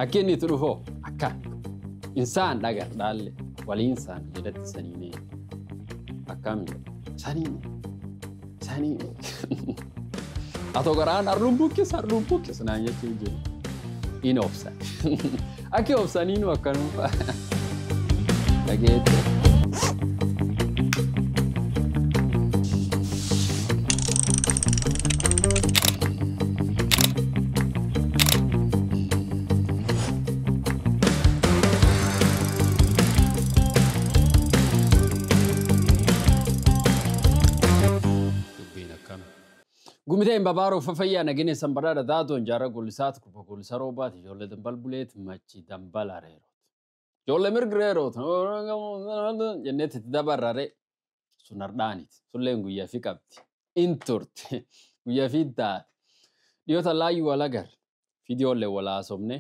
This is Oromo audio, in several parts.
Akka inni itti dhufoo akkaan insaan dhagardhaalle waliinsaan jedhatti saniinee akkam jedha saniine saniine. Atoo garaan arruun buqqis arruun buqqis naan jechuun jiru. In obsan. Akki obsaniinu akkanuma. Dhageette. Gumiteen babaaroo fafayyaa nageenya sanbadaadha taatoon jaarraa gullisaati kubba gullisa roobaati ijoollee dambal buleeti machi dambala reerooti. Ijoollee mirgi reerooti jenneetti itti dabarrare sun hardhaaniti sulleen guyyaa fi qabdi in turte guyyaa fi taate dhiyoota laayyuu wal agarre fiidiyoollee wal haasofne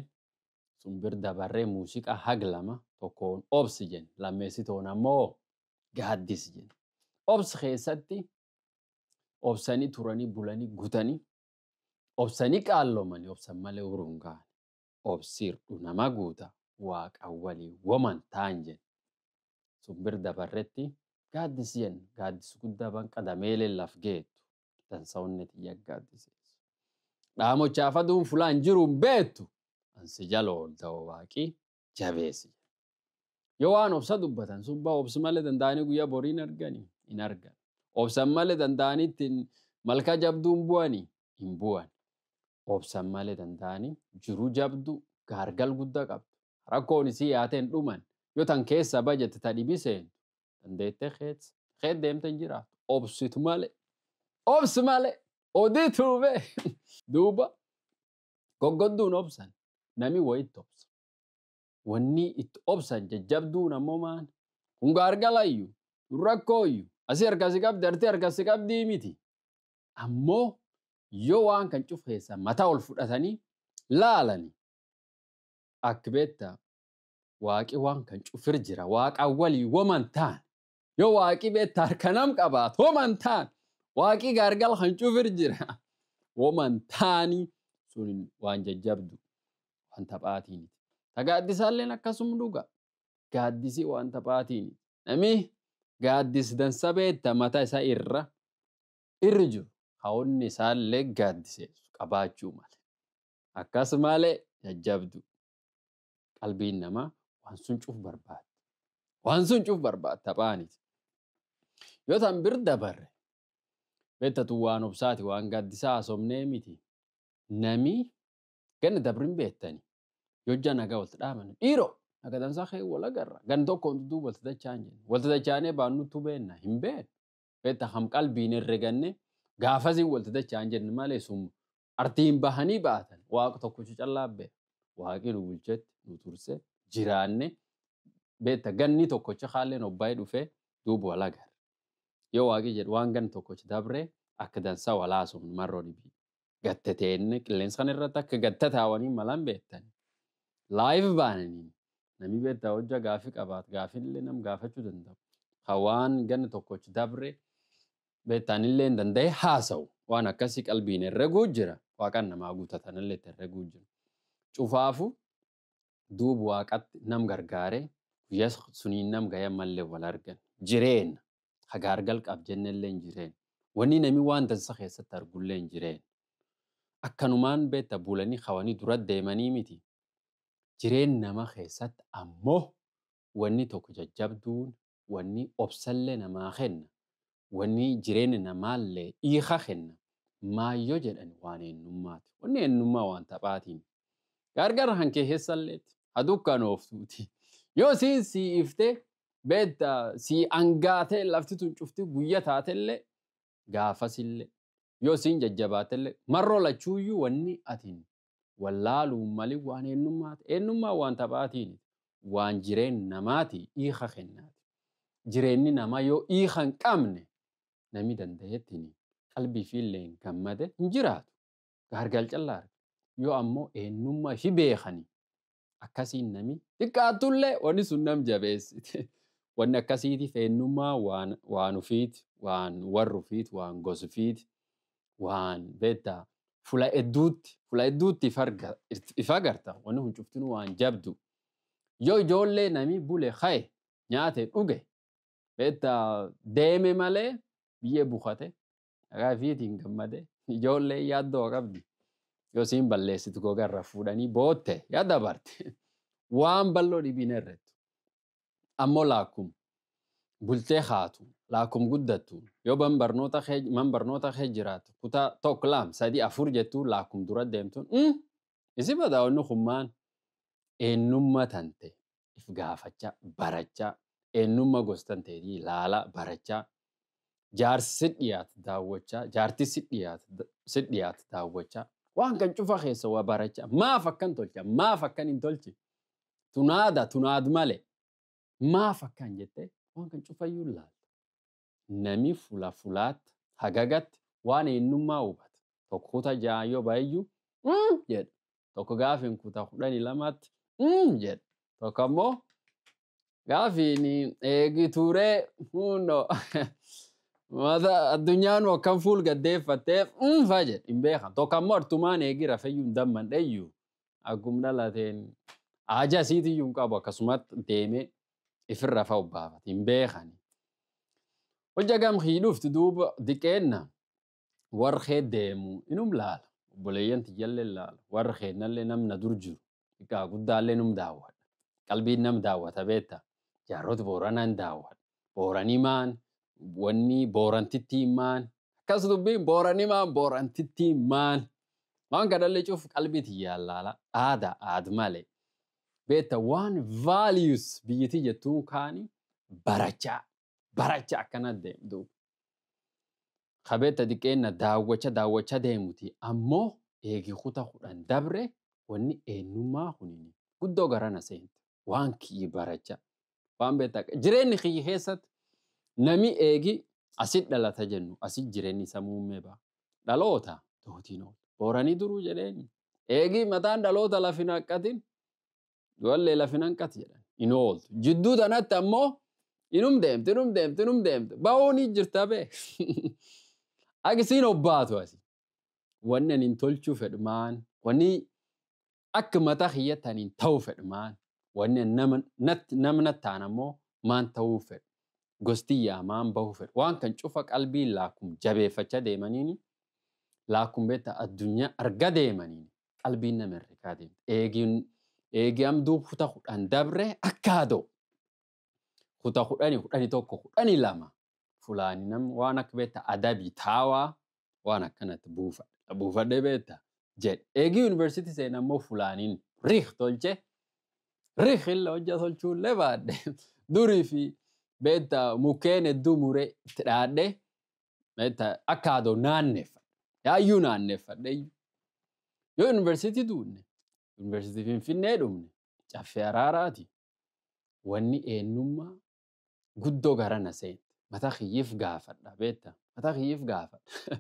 sun bir dabarree muuziqaa hag lama tokkoon obsi jenne lammeessitoon ammoo gaaddisi jenne. Obsi keessatti obsanii turanii bulanii gutanii obsanii qaallomanii obsan malee uruun gahan obsiirdhu nama guuta waaqa walii woman ta'an jenne. Sun bir dabarretti gaaddisi jenne gaaddisi guddaa banqa dameelee laf geettu dansa onnee xiyya gaaddiseessu. Dhaamochaaf aduun fulaan jiruun beektu ansi jala ol ta'u waaqii jabeessi. Yoo waan obsa dubbatan sun baa obsi malee danda'anii guyyaa boriin arganii hin argan. Obsan malee danda'anii ittiin malkaa jabduu hin bu'anii hin bu'an. Obsan malee danda'anii jiruu jabduu gaargal guddaa qabdu. Rakkoon isii yaatee hin dhuman. Yoo tan keessa bajette ta dhibii seentu dandeettee keessa keet deemte hin jiraattu. Obsitu malee. Obsi malee. Odii tuubee. Duuba goggodduun obsan nami wayitti obsa. Wanni itti obsan jajjabduun ammoo maal? Kun gaargalayyuu rakkooyyuu. Asii harkasi qabdi, artii harkasi qabdii miti. Ammoo yoo waan kan cuf keessa mataa ol fudhatanii laalani. Akka beektaa waaqi waan kan cufir jira. Waaqa walii woman ta'an. Yoo waaqi beektaa harka nam qabaatu woman ta'an. Waaqi gaargal kan cufir jira. Woman ta'anii sun waan jajjabdu waan taphaatiiniti. Ta gaaddisaalleen akkasuma dhuga. Gaaddisii waan taphaatiiniti. Namni gaaddis dansa beektaa mataa isaa irra irri jiru haa'onni isaallee gaaddiseessu qabaachuu malee. Akkasumallee jajjabdu qalbiin namaa waan sun cuf barbaaddi. Waan sun cuf barbaaddi taphaaniti. Yoo tan bir dabarre beektatu waan obsaati waan gaaddisaa haasofnee miti. Nami ganna dabrin beektani yoo nagaa walitti dhaaban dhiiroo. Akka dansaa kee wal agarra. Gan tokkoon duduu walti dachaan jenna. Walti dachaanee baannutu beenna hin beeknu. Beekta ham qalbiin herreganne gaafasiin walti dachaan jenna malee sun artiin bahanii baatan waaqa tokkicha callaa beeka. Waaqni nu bulchetti nu turse jiraanne beekta ganni tokkicha haalleen obbaayee dhufee duuba wal agarra. Yoo waaqi jedhu waan ganni tokkicha dabree akka dansaa wal haasofnu marroo dhibii. Gattateenne qilleensa kana irratti akka gattataawanii malan beektan. Laayiv baananiin. Namni beektaa hojja gaafii qabaat gaafiillee nam gaafachuu danda'u. Hawaan ganna tokkochi dabre beektaanillee hin danda'e haasa'u. Waan akkasii qalbiin herreguu jira. Waaqaan namaa guutatanillee itti herreguu jira. Cufaafu duuba waaqatti nam gargaaree guyyaa suniin nam gahee ammallee wal argan. Jireenya hagaargal qab jennellee hin jireenya. Wanni namni waan dansa keessatti argullee hin jireenya. Akkanumaan beektaa bulanii hawanii dura deemanii miti. Jireenya nama keessatti ammoo wanni tokko jajjabduun wanni obsallee namaa kenna wanni jireenya namaallee hiika kenna maayyoo jedhan waan eenyummaati. Wanni eenyummaa waan taphaatiin. Gargar hankee keessalleeti aduu ooftuuti. Yoo siin sii iftee beektaa sii angaatee lafti tun cufti guyya taatellee gaafasillee yoo siin jajjabaatellee marroo lachuuyyuu wanni atiin wallaaluun malee waan eenyummaati. Eenyummaa waan taphaatiin waan jireenya namaati hiika kennaati. Jireenyi namaa yoo hiika hin qabne namni danda'eettiin qalbii fi illee hin gammade hin jiraatu. Gaargal callaa arga. Yoo ammoo eenyummaa fi beekani akkasiin namni xiqqaatullee wanni sun nam jabeessite. Wanni akkasiitiif eenyummaa waan ofiiti, waan warra ofiiti, waan gosa ofiiti, waan beektaa Fula hedduutti ifa agarta. Wanni kun cuftinuu waan jabdu. Yoo ijoollee nami bule ka'e nyaate dhuge beektaa deeme malee biyyee bukate dhagaa fiitiin gammade ijoollee yaaddoo qabdi. Yoo siin balleessitu gogarra fuudhanii bootte yaadda barte. Waan bal'oo dhibiin herrettu. Ammoo laakkum bultee haatu laakkum guddattu yoo man barnoota kee jiraatu kutaa 1, 2, 3, 4 jettu laakkum dura deemtuun isi badaa wanni kun maan eenyummaa tante if gaafachaa barachaa eenyummaa gostan ta'eetii ilaalaa barachaa jaarsi si dhiyaatu daawwachaa jaarti si dhiyaatu daawwachaa waan kan cufa keessa waa barachaa maaf akkan tolcha maaf akkan hin tolchi tunaada tunaad malee maaf akkan jettee waan kan cufayyuu ilaalta. Nami fula fulaatti hagagatti waan eenyummaa hubata. Tokko kutaa 6 yoo baay'eeyyuu jedha. Tokko gaafiin kutaa 12tti jedha. Tokko ammoo gaafiin eegi turee hundoo mata addunyaan akkam fuul gaddeeffattee fa'a jedha hin beekan. Tokko ammoo artumaan eegi rafeyyuu hin dammandheeyyuu akkuma dhalateen haja isiitiyyuu hin qabu akkasumatti deemee ifirra fa'a obbaafate hin beekani. Hojja gam hiidhufti duuba diqeenna warra deemu inum laala. Obboleeyyan tiyyallee laala. Warra keennallee namna dur jiru. Xiqqaa guddaallee num daawwadha. Qalbiin nam daawwata beekta. Jaarrota Booranaan daawwadha. Booranii maan wanni boorantittii maan akkas dubbiin booranii maan boorantittii maan waan kadhallee cufu qalbii tiyyaan laala. Aadaa aad malee. Beekta waan values biyyattii jettuun kaani barachaa barachaa akkana deemtu. Qabeetta diqeenna daawwachaa deemuti ammoo eegi kutaa 10 dabre wanni eenyummaa kunini guddoo garana seente waan kiyyi barachaa waan beektaa jireenyi kiyyi keessatti nami eegi asit dhalata jennu asit jireenyi isa muummee ba'a. Dhaloota dootiin oolu booranii duruu jedheeni eegi mataan dhaloota lafin haqqatin du'allee lafin hanqati jedhan hin ooltu. Jidduu tanatti ammoo inum deemte inum deemte inum deemte ba'uun jirta bee. Akkasiin obbaatu asi. Wanni ani hin tolchuu fedhu maan wanni akka mataa kiyyatti ani hin ta'uu fedhu maan wanni nama nattaan ammoo maan ta'uu fedhu gostiyyaa maan bahuu fedhu waan kan cufa qalbii laakkum jabeeffachaa deemaniini laakkum beektaa addunyaa arga deemaniini qalbiin nama herregaa deemte. Eegi amduu kutaa 10 dabre akka haadoo kutaa 10, 11, 12 fulaani nam waan akka beektaa adabii taawaa waan akkanatti buufadhee beektaa jedhe. Eegi yuunivarsiitii seenaa ammoo fulaaniin riik tolche riik illee hojja tolchuullee baadhe durii fi beektaa mukkeen hedduu muree itti dhaadhee beektaa akka haadoo naanneeffadhe yaayyuu naanneeffadhe. Yoo yuunivarsiitii duunne yuunivarsiitii Finfinnee dhumne caffee araaraati wanni eenyummaa guddoo garana seente. Mataa kiyyiif gaafadha beektaa mataa kiyyiif gaafadha.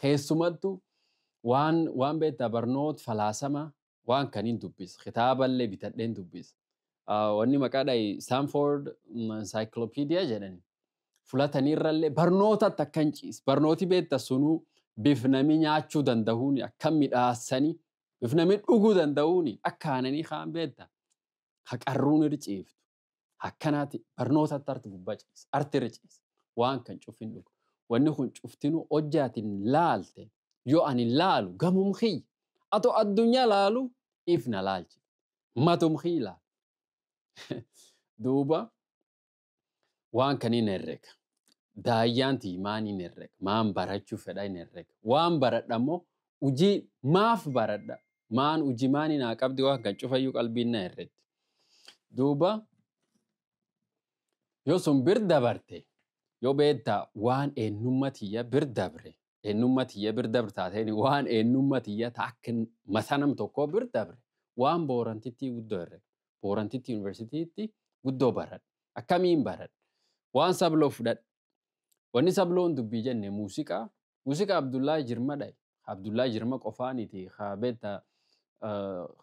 Keessumattuu waan beektaa barnoota falaasama waan kaniin dubbisa kitaaballee bitadheen dubbisa. Wanni maqaa dhahi Stanford Encyclopedia jedhani fulataniirrallee barnootatti akkan ciisa barnooti beektaa sunuu bif nami nyaachuu danda'uuni akka midhaasanii bif nami dhuguu danda'uuni akka aananii kaan beektaa haqarruun irra ciiftu. Akkanaati barnootatti arti gubbaa ciisa arti irra ciisa waan kan cufin dhugu wanni kun cuftinuu hojjaatiin laalte yoo ani laalu gamum kiyya atoo addunyaa laalu ifna laalchi matum kiyya laal. Duuba waan kaniin herrega daayyaan tiimaan hin herrega maan barachuu fedha hin herrega waan baradha ammoo hojii maaf baradha maan hojii maanii naa qabdi waan kan cufayyuu qalbiin na herregdi. Duuba yoo sun bir dabarte yoo beektaa waan eenyummaa tiyya bir dabre eenyummaa tiyya bir dabre taateen waan eenyummaa tiyya akka mataa nam tokkoo bir dabre waan boorantittii guddoo herrega boorantittii yuunivarsiitiitti guddoo baradha akkamiin baradha waan sabloo fudhadha wanni sabloon dubbii jenne muuziqaa Abdullaahi Jirma dhahe Abdullaahi Jirma qofaaniti haa beektaa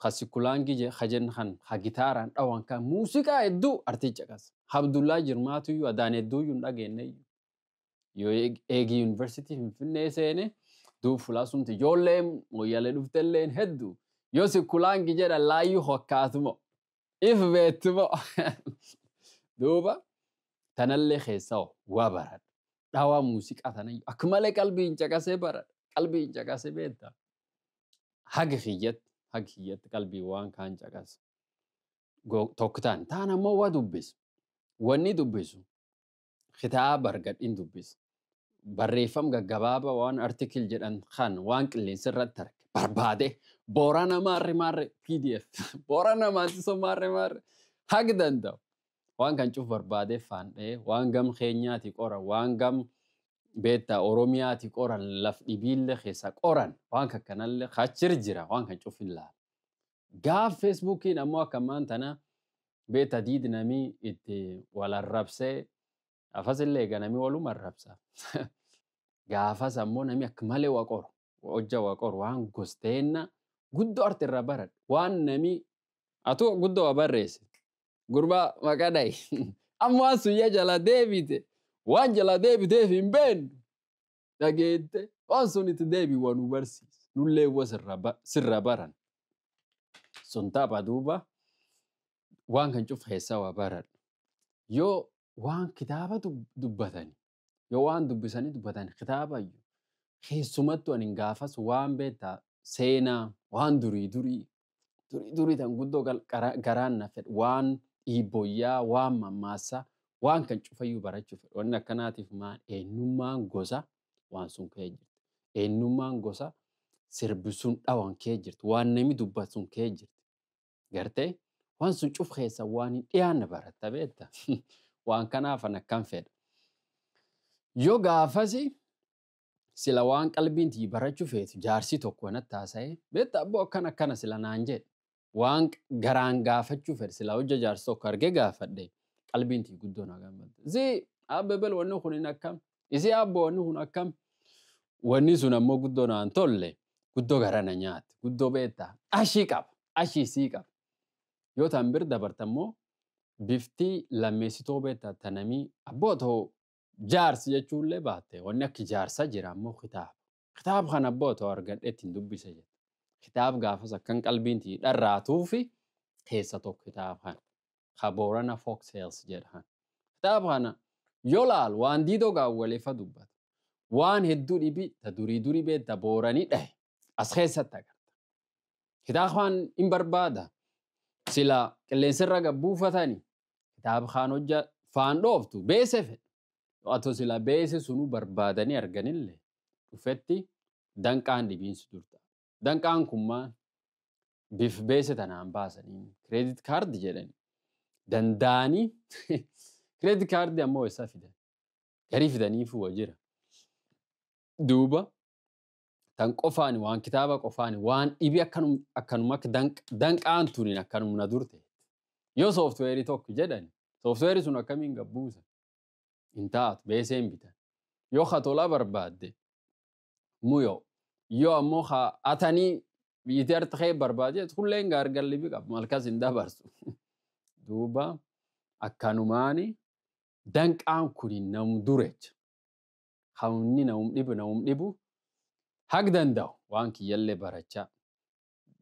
Khasikulangi khajen khan khagitaran dhawan kan muuziqaa hedduu articha qas Abdullaahi Jirmaatu iyyuu adaan hedduu iyyuu hin dhageenye yoo eegi yuunivarsiitii Finfinnee seene Duub fulaa sunti ijoolleen Mooyyalee dhuftelleen hedduu. Yoo si kulaangi jedha laayyuu hokkaatumo. If beettumo. Duuba tanallee keessaa waa baradha. Dhawaa muuziqaa tanayyuu akka malee qalbiin caqasee baradha. Qalbiin caqasee beektaa. Haga kiyyatti qalbii waan kaan caqase. Tokko ta'an taan ammoo waa dubbisu. Wanni dubbisu kitaaba argadhin dubbisu. Barreeffama gaggabaabaa waan artikil jedhan kan waan qilleensa irratti arge barbaade Boorana maarre maarre PDF Boorana maantisoo maarre maarre haga danda'u. Waan kan cuf barbaadee faan dha'ee waan gam keenyaati qoran waan gam beektaa Oromiyaati qoran laf dhibiillee keessa qoran waan kakkanallee achir jira waan kan cuf hin laala. Gaaf Feesbuukiin ammoo akka ammaan tana beektaa diidi namii itti wal arrabsee afasillee egaa namii waluma arrabsa. Gaafas ammoo namii akka malee waa qoru hojja waa qoru waan gosteenna guddoo arti irraa baradhu waan namii atu guddoo waa barreesse. Gurbaa maqaa dhayi. Amma waan sun yaa jalaa deebite. Waan jalaa deebiteef hin beeknu. Dhageette waan sun itti deebi waan nu barsiisa. Nullee wa sirra baran. Sun tapha duuba waan kan cuf keessaa waa baradhu. Yoo waan kitaaba dubbatani yoo waan dubbisanii dubbatan kitaaba iyyuu keessumattuu ani gaafas waan beektaa seenaa waan durii durii durii durii tan guddoo garaan na fedhu waan dhiibboyyaa waan mammaassaa waan kan cufayyuu barachuu fedhu. Wanni akkanaatiif maal eenyummaan gosa waan sun ka'ee jirti. Eenyummaan gosa sirbi sun dhawan ka'ee jirti. Waan namni dubbatu sun ka'ee jirti. Gartee waan sun cuf keessa waan hin dhiyaanne baratta beekta. Waan kanaaf an akkam fedha. Yoo gaafasi sila waan qalbiin tiyyi barachuu feetu jaarsi tokko natti haasa'ee beekta abboo akkana akkana sila naan jedhe. Waan garaan gaafachuu fedhe sila hojja jaarsi tokko argee gaafadhe qalbiin tiyyi guddoo na gammadde. Isii abbebel wanni kun hin akkam. Isii abboo wanni kun akkam. Wanni sun ammoo guddoo naan tolle guddoo gara na nyaate guddoo beektaa ashii qaba ashii sii qaba. Yoo ta'an bir dabartammoo bifti lammeessitoo beektaa tanamii abboo ta'u jaarsi jechuullee baatte wanni akka jaarsa jira ammoo kitaaba. Kitaaba kana abboo ta'u argadhee ittiin dubbisa jedha. Kitaaba gaafas akkan qalbiin tiyyi dharraatuu fi keessa tokko kitaaba kana. Ka Boorana Folktales jedha. Kitaaba kana yoo laalu waan diidoo gaawwaleeffa dubbata. Waan hedduu dhibi ta durii durii beekta Booranii dhahe as keessatti agarta. Kitaaba kan hin barbaada. Sila qilleensarra gabbuufatanii kitaaba kaan hojja faan dhooftu beese fedha. Atoo sila beese sunuu barbaadanii arganillee dhufetti danqaan dhibiinsu durta. Danqaan kun maal bif beese tanaan baasanii kireedit kaardi jedhani. Danda'anii kireedit kaardi ammoo eessaa fidan? Garii fidaniifuu wa jira. Duuba tan qofaani waan kitaaba qofaani waan dhibi akkanuma akka danqaan tuniin akkanuma na durte. Yoo sooftiweerii tokko jedhani sooftiweerii sun akkamiin gabbuusan? Hin taatu beesee hin bitan. Yoo katolaa barbaadde muyoo yoo ammoo atanii biyyattii harta kee barbaadde kulleen gaargalli bi qabu malkas hin dabarsu. Duuba akkanumaani danqaan kun namu durecha. Hamni namum dhibu namum dhibu hag danda'u waan kiyyallee barachaa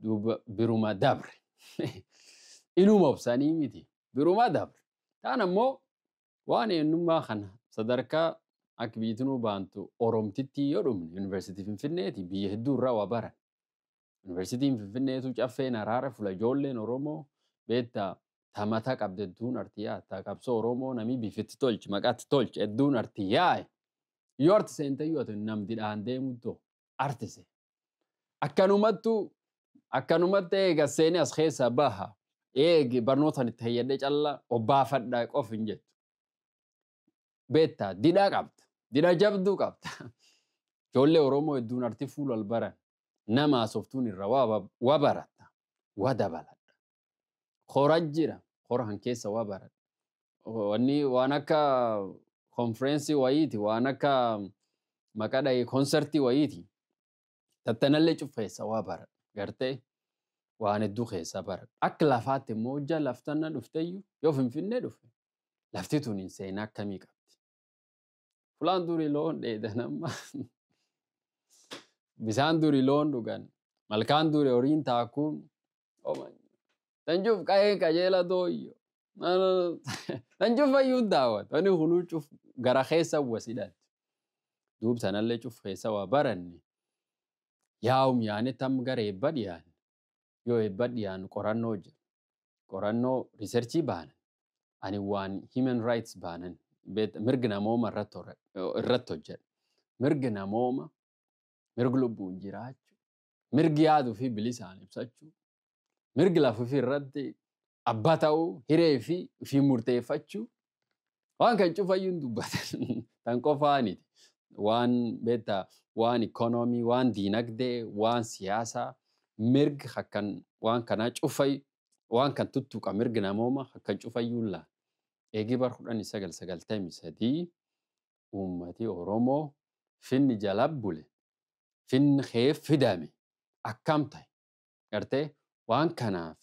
duuba biruma dabre. Inuma obsanii miti biruma dabre. Taan ammoo waan eenyummaa kana sadarkaa akka biyyattinuu baantu Oromtitti yoo dhumne Yuunivarsiitii Finfinneeti biyya hedduu irraa waa baran. Yuunivarsiitiin Finfinneetu caffeen araara fula ijoolleen Oromoo beektaa tamata qabde hedduun arti yaata qabsoo Oromoo namni bifitti tolche maqaatti tolche hedduun arti yaa'e. Yoo arti seente yoo ta'u namni dhaan deemutoo arti seente. Akkanumatti eega seenee as keessa baha eegi barnootaan itti fayyadee callaa obbaafadhaa qof hin jettu. Beektaa didhaa qabda. Didhaa jabduu qabda. Ijoollee Oromoo hedduun arti fuula ol baran nama haasoftuun irra waa baratta. Waa dabaladha. Hora jira. Hora kan keessa waa baradha. Wanni waan akka konfireensii wayiiti waan akka maqaa dhahee konsertii wayiiti. Tattanallee cufeessa waa baradha. Gartee waan hedduu keessa baradha. Akka lafaatti immoo hojjaa laftanna dhufteyyuu yoo Finfinnee dhufe lafti tun hin seenaa akkamii qabdi. Fulaan durii loon dheedan amma. Bisaan duri loon dhugan. Malkaan duri horiin taakuun. Tanjuuf qa'ee qajeela dooyyo. Tanjuuf fayyuun daawwatu. Wani huluu cuf gara keessa wasidhan. Duub sanallee cuf keessa waa baranne. Yaa'um yaane tam gara eebba dhiyaanne. Yoo eebba dhiyaannu qorannoo jira. Qorannoo riiserchii baanan. Ani waan human rights baanan. Mirgi namooma irratti hojjedha. Mirgi namooma, mirgi lubbuun jiraachuu, mirgi yaaduu fi bilisaan ibsachuu, mirgi lafa ofii irratti abbaa ta'uu, hiree fi murteeffachuu waan kan cufayyuu hin dubbatan. Tan qofaaniti. Waan beektaa, waan ikoonoomii, waan diinagdee, waan siyaasaa, mirgi akkan waan kanaa cufay, waan kan tuttuqa mirgi namooma akkan cufayyuu laala. Eegii bara 1993 uummati Oromoo finni jala bule, finni kee fidame akkam ta'e gartee waan kanaaf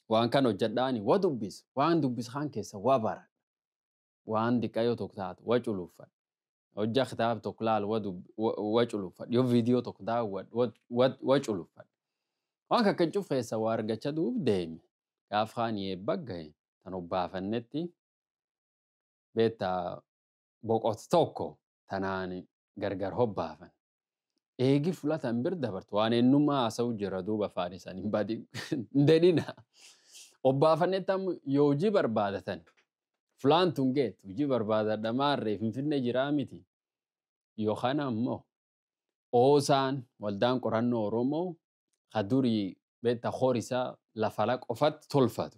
waan kan hojjedhaani wa dubbisa, waan dubbisa kan keessa wa baradha, waan diqqayyoo tokko taatu wa culuuffadha, hojja kitaaba tokko laalu wa culuuffadha, yoo viidiyoo tokko daawwadhu wa culuuffadha. Waan kan cuf keessa waa argachaa duub deeme gaaf kaan eebba gahe tan obbaafannetti beektaa boqotu tokko tanaan gargar hobbaafan. Eegi fulatan bir dabartu waan eenyummaa haasa'u jira duuba afaan isaanii hin badin hin dedhina. Obbaafannetti amma yoo hojii barbaadatan fulaan tun geettu hojii barbaadadha maarree Finfinnee jiraa miti. Yookaan ammoo oosaan waldaan qorannoo Oromoo ka durii beektaa horisaa lafa qofatti tolfatu.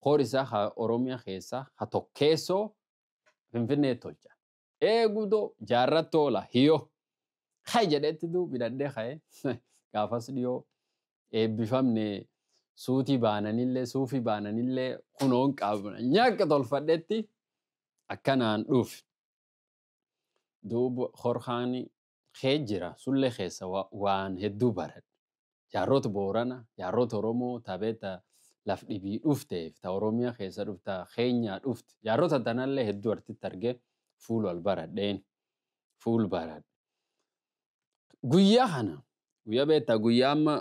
Horisaa ha Oromiyaa keessaa ha tokkeessoo Finfinnee tolcha. Eegudoo jaarratti oola hiyoo. Hay jedhetti duubi hidhadhee ka'ee gaafas dhiyoo eebbifamne suutii baananillee suufii baananillee kunoon qabna nyaaqqa tolfadhetti akkanaan dhufe. Duuba horkaan kee jira sullee keessa waan hedduu baradhe. Jaarrota Boorana, jaarrota Oromoo tabeeta laf dhibii dhufteef ta Oromiyaa keessa dhufta Keenyaa dhufte. Jaarrota tanallee hedduu artitti argee fuul wal baradheen fuul baradhe. Guyyaa kana guyyaa beektaa guyyaa amma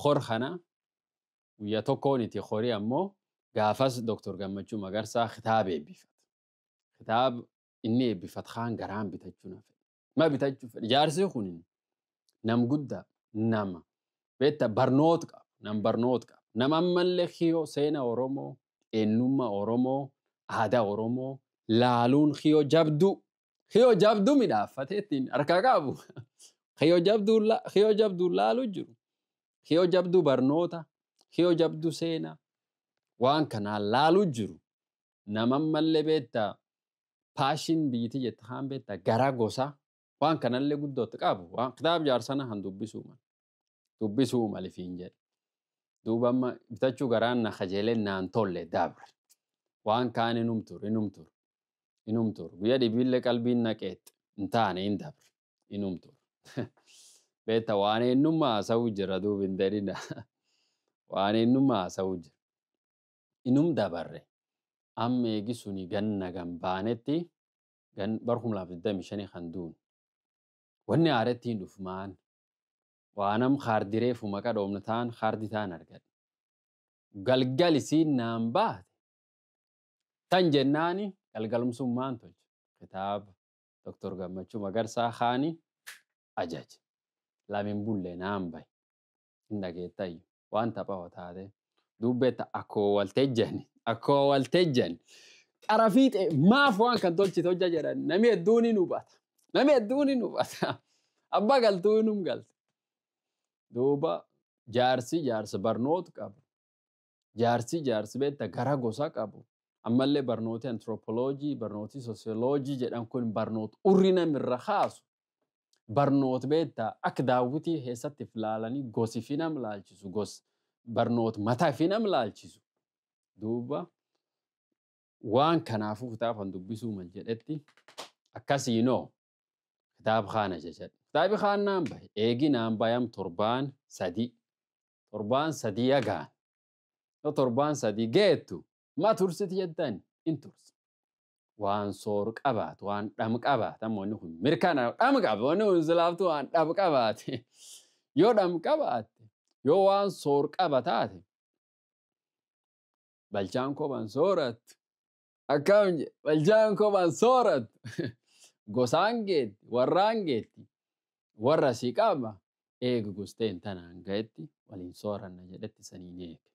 hor kana guyyaa tokkoon itti horii ammoo gaafas Dr. Gammachuu Magarsaa kitaaba eebbifate. Kitaaba inni eebbifate kaan garaan bitachuu na fedhe. Ma bitachuu fedhe jaarsi kun nam guddaa nama beektaa barnoota qaba nam barnoota qaba. Nama ammallee kiyoo seenaa Oromoo, eenyummaa Oromoo, aadaa Oromoo laaluun kiyoo jabduu midhaaffatee ittiin harkaa qabu. Kiyoo jabduu laaluu jiru. Kiyoo jabduu barnoota, kiyoo jabduu seenaa waan kanaa laaluu jiru. Nama ammallee beektaa paashin biyyittii jette haan beektaa garaa gosaa waan kanallee guddootti qabu. Waan kitaaba jaarsana han dubbisuu mala. Dubbisuu malifiin jedhe. Duuba amma bitachuu garaan na kajeelee naan tolle dabre. Waan kaan inum ture inum ture inum ture. Guyyaa dhibiillee qalbiin naqeetti hin taane hin dabre inum ture. Beektaa waan eenyummaa haasa'uu jira duuba hin dedhina. Waan eenyummaa haasa'uu jira. Inum dabarre. Amma eegi suni ganna gambaanetti bara 2025 kan duune. Wanni haaretti hin dhufu maan. Waanam kaardiree fuma qadhoomna ta'an kaardi ta'an argadhe. Galgal isiin naan baate. Tan jennaani galgalumsummaan tolche. Kitaaba Dr. Gammachuu Magarsaa kaani ajaje. Lamin bulle naan bahe. Hin dhageettayyu. Waan tapha taate. Dubbeetta akkoo waltejjani. Akkoo waltejjani. Qara fiixee maaf waan kan tolchite hojja jedhan namni hedduun hin hubata. Namni hedduun hin hubata. Abbaa galtuu hinum galte. Duuba jaarsi jaarsa barnoota qabu. Jaarsi jaarsi beektaa gara gosaa qabu. Ammallee barnooti antiroopooloojii, barnooti soosiyooloojii jedhan kun barnoota urri namirra kaasu. Barnoota beektaa akka daawwitii keessatti ilaalanii gosi fi nam laalchisu. Gosi barnoota mataa fi nam laalchisu. Duuba waan kanaafuu kitaaba dubbisuu mal jedhetti akkasiinoo kitaaba kana jedhe. Kitaabi kaan naan bahe eegi naan bayam torbaan sadii. Torbaan sadii yagaan. Yoo torbaan sadii geettu ma tursiti jettan in tursi. Waan soor qabaatu, waan dham qabaatu, amma wanni kun mirkana dham qaba, wanni kun silaaftu waan dham qabaate. Yoo dham qabaatte, yoo waan soor qaba taate, balchaan kophaan soorattu. Akkam jedhe, balchaan kophaan soorattu. Gosaan geetti, warraan geetti, warra si qaba, eegu gosteen tanaan ga'etti waliin sooranna jedhetti saniin eege.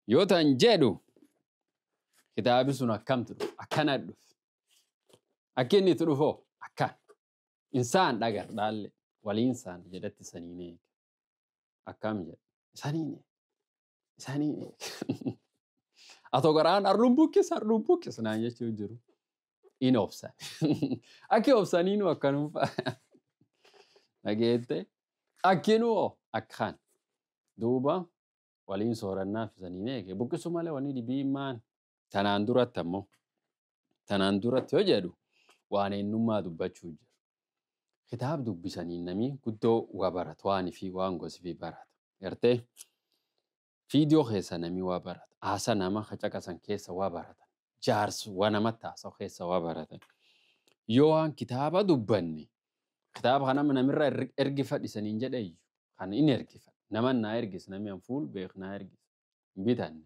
Yoo tan jedhu kitaabi sun akkamtu dhufe? Akkana dhufe. Akki inni itti dhufoo akkan. Insaan dhagar dhaalle waliin saan jedhetti saniin eege. Akkam jedhe? Saniin eege. Saniin eege. Atoo garaan arruun buqqis arruun buqqis naan jechuu jiru. In obsan. Akki obsaniinu akkanum fa'a. Dhageette. Akkinuu akkan. Duuba waliin soorannaaf saniin eege. Buqqisu malee wanni dhibii maan. Tanaan duratti ammoo tanaan duratti yoo jedhu waan eenyummaa dubbachuu jiru. Kitaaba dubbisanii namni guddoo waa barata, waan fi waan gosi fi barata. Gartee viidiyoo keessa namni waa barata. Haasa nama caqasan keessa waa baratan. Jaarsu waa namatti haasa'u keessa waa baratan. Yoo waan kitaaba dubbanne kitaaba kana namirra ergifadhisaniin jedhe kan inni ergifadhe. Nama naa ergis namni an fuul beek naa ergis. Hin bitanne.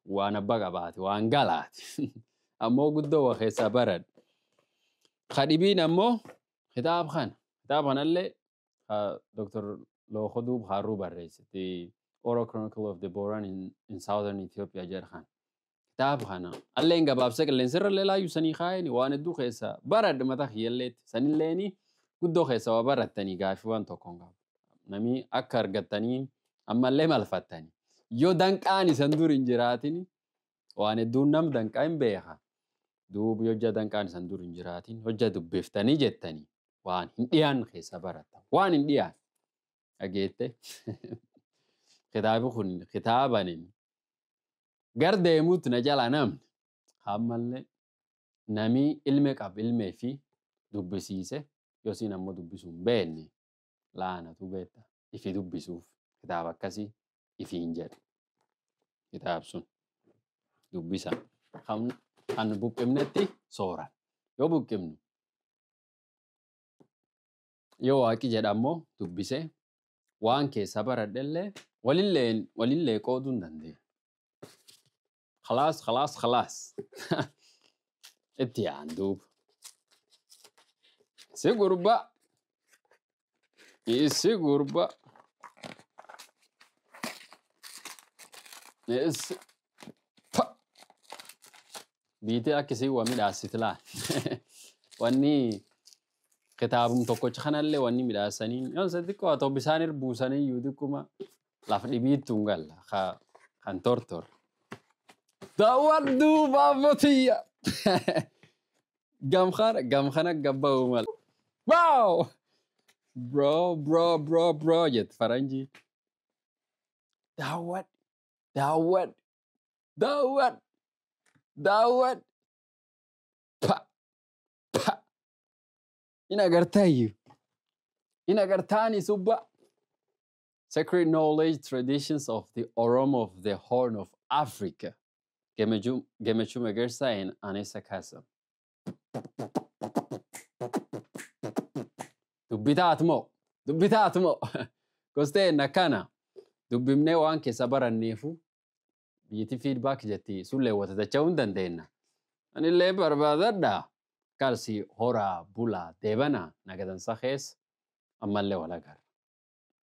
Waan abbaa qabaate waan galaate. Ammoo guddoo waa keessaa baradhe. Kadhibiin ammoo kitaaba kana. Kitaaba kanallee Dr. Lookoduub Haaruu barreesse. The Oral Chronicle of the Boran in Southern Ethiopia jedha kana. Kitaaba kana alleen gabaabsee qilleensarra illee laayyuu sanii kaayeni waan hedduu keessaa baradhe mataa kiyyalleetti. Sanilleeni guddoo keessa waa barattanii gaafii waan tokko hin qabu. Namni akka argattanii ammallee malfattanii. Yoo danqaan isan dur hin jiraatin waan hedduun nam danqaa hin beeka. Duuba hojja danqaan isan dur hin jiraatin hojja dubbiftanii jettanii waan hin dhiyaan keessa baratta. Waan hin dhiyaan. Dhageette. Kitaabni kun kitaabanin gar deemuutti na jala namni. Ammallee namni ilme qaba ilmee fi dubbisiise yoosiin ammoo dubbisuu hin beekne laanatu beekta. Ifi dubbisuuf kitaaba akkasii ifiin jedhu. Kitaab sun dubbisa. Kan buqqifnetti sooran. Yoo buqqifnu yoo waaqi jedha ammoo dubbisee waan keessa baradhellee walillee qooduu hin dandeenye. Khalaas khalaas khalaas. Itti yaa'an duuba. Si gurba. Isi gurba. Isi. Pa. Biitee akkasii waa midhaasiti laal. Wanni kitaabum tokkocha kanallee wanni midhaasanii yoon isa xiqqoo haa ta'u bishaan irra buusanii iyyuu xiqquma lafa dhibiitti hin galla kan tortor. Daawwadhu baabotiyya. Gamkana gamkana gabba'u mala. Wow! Bro bro bro bro jette faranjii. Daawwadhu daawwadhu daawwadhu daawwadhu. Pa pa. In agartaayyuu. In agartaani subba. Sacred Knowledge Traditions of the Oromo of the Horn of Africa. Gemechu Megersa and Anessa Kasa. Dubbitaat moo? Dubbitaat moo? Gosteen akkana. Dubbifnee waan keessa baranneefu biyyatti feedback jetti sullee wata dacha'uu hin dandeenna. Anillee barbaadadha. Kalsi horaa bulaa deebana nagadansa keessa ammallee wal agarra.